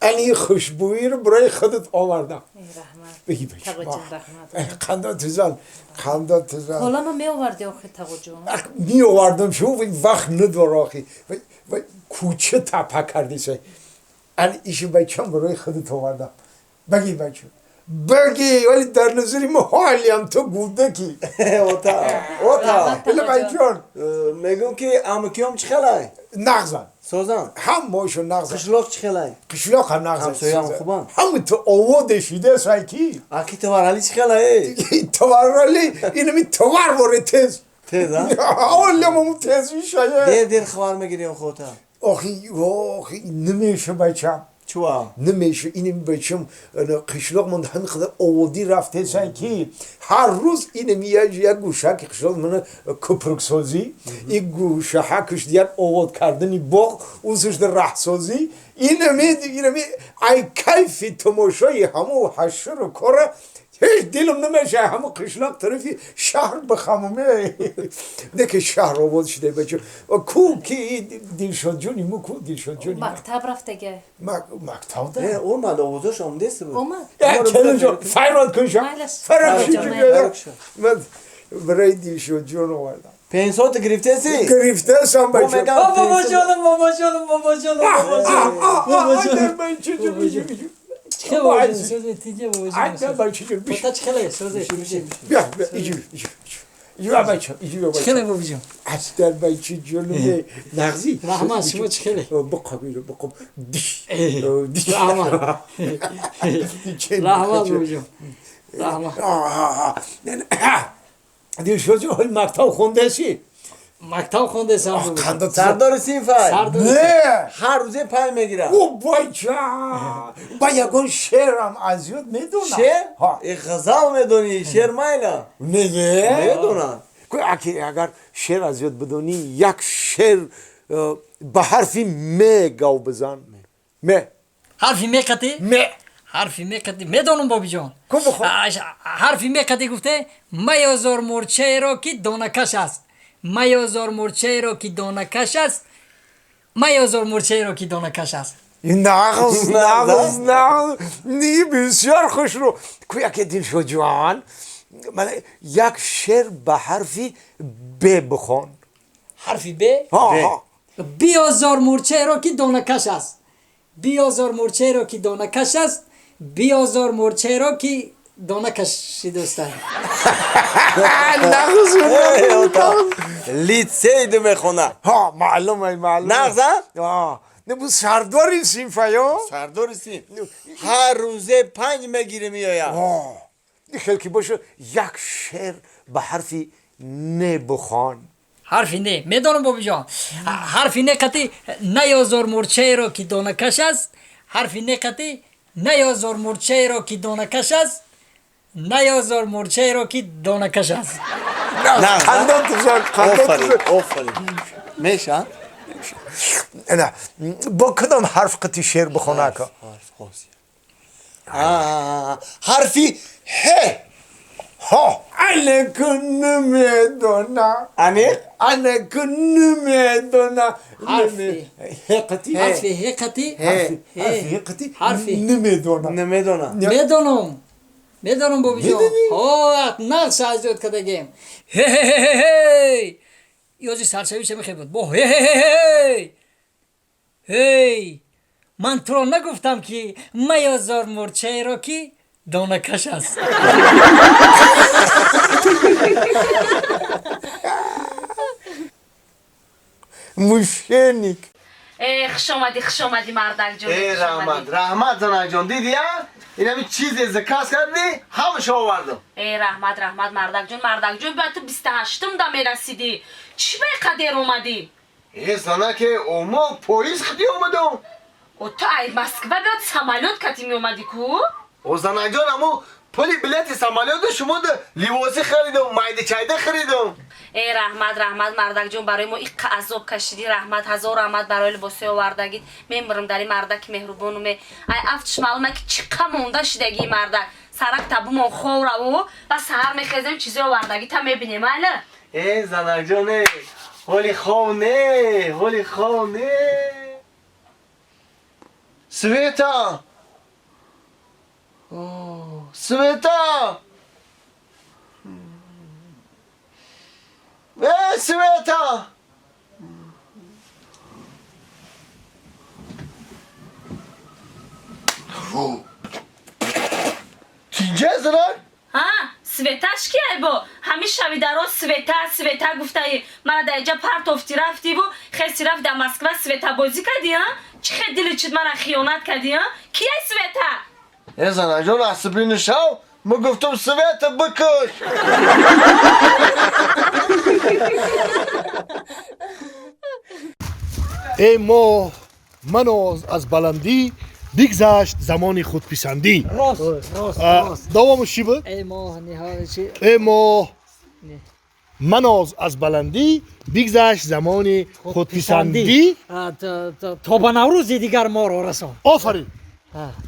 ани хушбӯиро барои худат овардам. Раҳмат. Бигӣ. Тағоҷон, раҳмат. Қанда тузан, қанда тузан. Холама меоварди охи, тағоҷон? Меовардам, шу вақт надор охи. Кӯча тапа кардисай. Ани ишу, бачам, барои худат овардам. Баги, бачам, баги, вале дар назари мо ҳолиам ту гудакӣ. Ота, ота. Вале, бачон. Мегӯм, ки амукиём чӣ хелай? Нағзан. Созан? Ҳамаошон нағзан. Қишлоқ чӣ хелай? Қишлоқ ҳам нағзан. Ҳамсояам хубанд? Ҳама ту оводе шидасай ки. Аки товарали чӣ хелай? Товарали инами товар боре тез. Тез, а? Олямому тез мешая. Дер дер хабар мегирем хота. Охи, охи, намеша, бачам. Чуа? Намеша. Инами, бачам, қишлоқ мон ҳамин қадар оводӣ рафтесай ки ҳар рӯз инами як гӯшаки қишлоқ мана кӯпруксозӣ, ин гӯшаҳакаш як овод кардани боғ, узушда раҳсозӣ. Инами ай кайфи тамошои ҳаму ҳашру кора ҳеҷ дилам намеша ҳаму қишлоқ тарафи шаҳр бихамуме. Не ки шаҳр овод шуда, бача. Ку ки Дилшодҷони мо, ку Дилшодҷони? Мактаб рафтага. Мактаб. Э, омад, овозош омадест буд. Омад. Келинҷон, файрод кунша. Майлаш. Ман барои Дилшодҷон овардам. Пенсото гирифтеси? Гирифтасам, бача. Бобоҷонам, бобоҷонам, бобоҷонам, бобоҷонам, бобоҷонам. Чӣ бобоҷон, созе тиҷа, бобоҷон. Бота чӣ хеле созе? Бия, бия, иҷи, иҷи, иҷи, бача, иҷи. Чӣ хеле, бобоҷон? Астар, бача ҷонуме, нағзи. Раҳмат, шумо чӣ хеле? Биқаб, биқаб, диш. Диш. Раҳмат, раҳмат, бобоҷон, раҳмат. Дилшодҷон, ҳоли мактаб хондаси? Мактаб хондесам. Сардори синфай? Не. Ҳар рӯзе пай мегирад. О, бача, ба ягон шеърам аз ёд медонам. Шеър? Ғазал медонӣ, шеър майла. Не. Медонам. Агар шеър аз ёд бидонӣ, як шеър ба ҳарфи ме гав бизан. Ме. Ҳарфи ме қати? Ме. Ҳарфи ме қати медонам, бобиҷон. Ҳарфи ме қати гуфте: маёзор мурчаеро, ки донакаш аст, маёзор мурчаеро, ки донакаш аст, маёзор мурчаеро, ки донакаш аст. Нағз, нағз, нағз, ни бисёр хушрӯ. Ку яке, Дилшодҷон, як шеър ба ҳарфи б бихон. Ҳарфи б? Биёзор мурчаеро, ки донакаш аст, биёзор мурчаеро, ки донакаш аст, биёзор мурчаеро, ки дона кашидоста. Нағз. Литсейду мехона. Ҳа, маълум, ай маълум. Нағз, а? Не бу сардори синфаё. Сардори синф, ҳар рӯзе панҷ мегири, меояд. Хел ки боша, як шеър ба ҳарфи не бихон. Ҳарфи не медонам, бобиҷон. Ҳарфи не қати: наёзор мурчаеро, ки донакаш аст, ҳарфи не қати: наёзор мурчаеро, ки донакаш аст, наёзор мурчаеро, ки донакаш аст. Офарин, меша. На, бо кадом ҳарф қати шеър бихона, ака? Ҳарфи ҳе. Ҳо, анаку намедона. Аниқ. Анаку намедона. Ҳарфи ҳе қати. Ҳарфи ҳе қати. Ҳарфи ҳе қати. Ҳарфи намедона. Намедона. Медонам, медонам, бобиҷон. Ҳо, нақш аз ёд кардагем. Ҳе, ёзи саршавиша мехе буд бо ҳе. Ҳей, ман туро нагуфтам, ки маёзор мурчаеро, ки донакаш аст? Мошенник. Э, хуш омадӣ, хуш омадӣ, мардакҷон. Э, раҳмат, раҳмат, занакҷон. Дидӣ, а, инами чизе заказ кардӣ, ҳамаша овардам. Э, раҳмат, раҳмат, мардакҷон. Мардакҷон, бояд ту 28-ум да мерасидӣ. Чӣ ба қадер омадӣ? Э, занаке, омо поезд хиди омадам. О, ту ай Москва биёд, самолёт кати меомадӣ ку? О, занакҷон, амо пули билети самолёту шумо ливоси харидам, майда чайда харидам. Э, раҳмат, раҳмат, мардакҷон, барои мо иққа азоб кашидӣ. Раҳмат, ҳазор раҳмат барои либосҳои овардагит. Мемирам дар ин мардаки меҳрубонуме. Ай афтиш маълума, ки чӣ қа монда шидагии мардак. Сарак табумон хов раву ба саҳар мехезем, чизои овардагита мебинем, айла. Э, занакҷон, э, ҳоли хов не, ҳоли хов не. Света! Света! Э, Света! Тинҷа занак? Ҳа, Светаш ки айбо? Ҳамин шаби дароз Света, Света гуфтаи. Мара дар иҷа партофти рафтиву хеси рафт дар Москва Света бозӣ кардӣ, ҳа? Чӣ хел дили чид мара хиёнат кардӣ, ҳа? Кияй Света? Э, занаҷон, асабӣ нашав. Ма гуфтам Света бикуш. Эй моҳ, маноз аз баландӣ, бигзашт замони худписандӣ. Рост, рост, рост. Давомаш чӣ буд? Эй моҳ, ниҳол чи? Эй моҳ, маноз аз баландӣ, бигзашт замони худписандӣ. То ба Наврӯзи дигар моро расон. Офарин.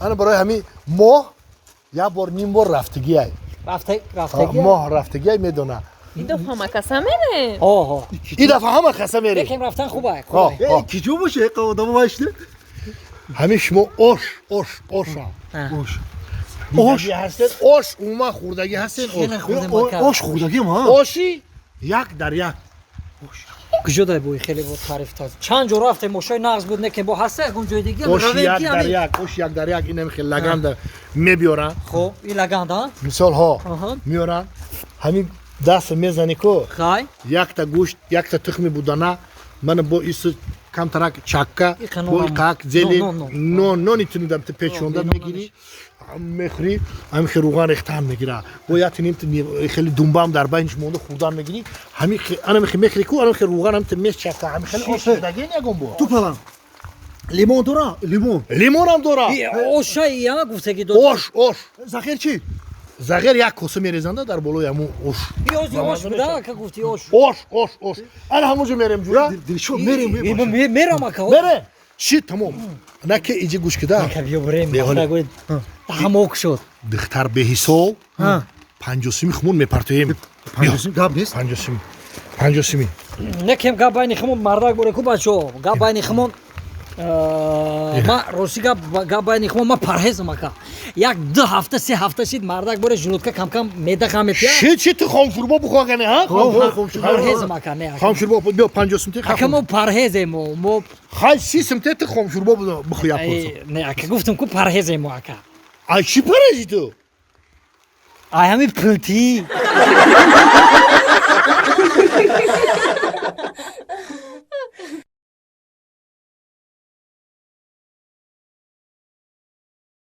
Ана барои ҳамин моҳ як бор, ним бор рафтагиай. Рафтагӣ? Моҳ рафтагиай, медона. Ин дафъа ҳама каса мерем. Ҳо. Ин дафъа ҳама каса мерем. Лекин рафтан хуб ай. Киҷо боше? Одама вайште? Ҳамин шумо ош, ош, оша. Ош. Ош ҳастед? Ош умуман хӯрдагӣ ҳастед? Ош хӯрдагим, ҳа. Оши як дар як. Куҷо дай бой хеле бо таъриф та. Чанд ҷо рафтем, ошои нағз буд, не ки бо ҳаста ягон ҷои дигар. Ош як дар як, ош як дар як, инам хеле лаганда мебиёранд. Хуб, ин лаганда? Мисол ҳо, меоранд. Ҳамин даст мезанӣ ку? Хай. Якта гӯшт, якта тухми будана, мана бо ису камтарак чакка, бо иқак зели нон, нони тунидам ту печонда мегирӣ, мехӯрӣ, ҳамин хел рӯған рехтаам мегира. Бо як тиним хеле думбаам дар байниш монда хӯрдан мегирӣ, ҳамин ана мехе мехӯрӣ ку, ана мехе рӯған ҳам ту мечакка, ҳамин хеле ош хӯрдагӣ ягон бор. Ту палан. Лимон дора? Лимон. Лимонам дора. Оша яма гуфтагӣ дод. Ош, ош. Захир чӣ? Зағир як коса мерезанда дар болои ҳамун ош. Ози ош буда, ака гуфти ош. Ош, ош, ош. Ана ҳамунҷо мерем ҷура. Дилшод мерем. Мерам ака. Мерем. Чӣ тамом. На ки иҷи гӯш кида. Ака биё бурем. Ҳамок шуд. Духтар беҳисоб. 50 сими хумон мепартоем. 50 сими гап нест? 50 сими. 50 сими. Не кем гап байни хумон мардак боре ку бачо. Гап байни хумон ма рости гап, гап байни хумон ма парҳезам ака. Як ду ҳафта, се ҳафта шид мардак боре желудка камкам меъда хам метия. Чӣ чӣ ту хомшурбо бухоҳ ҳа? Парҳезам ака, не ака. Хомшурбо биё 50 сим те. Ака мо парҳезем мо. Хай 30 сим те ту хомшурбо бихӯ як порса. Не ака гуфтам ку парҳезем мо ака. Ай чӣ парҳези ту? Ай ҳамин пултӣ.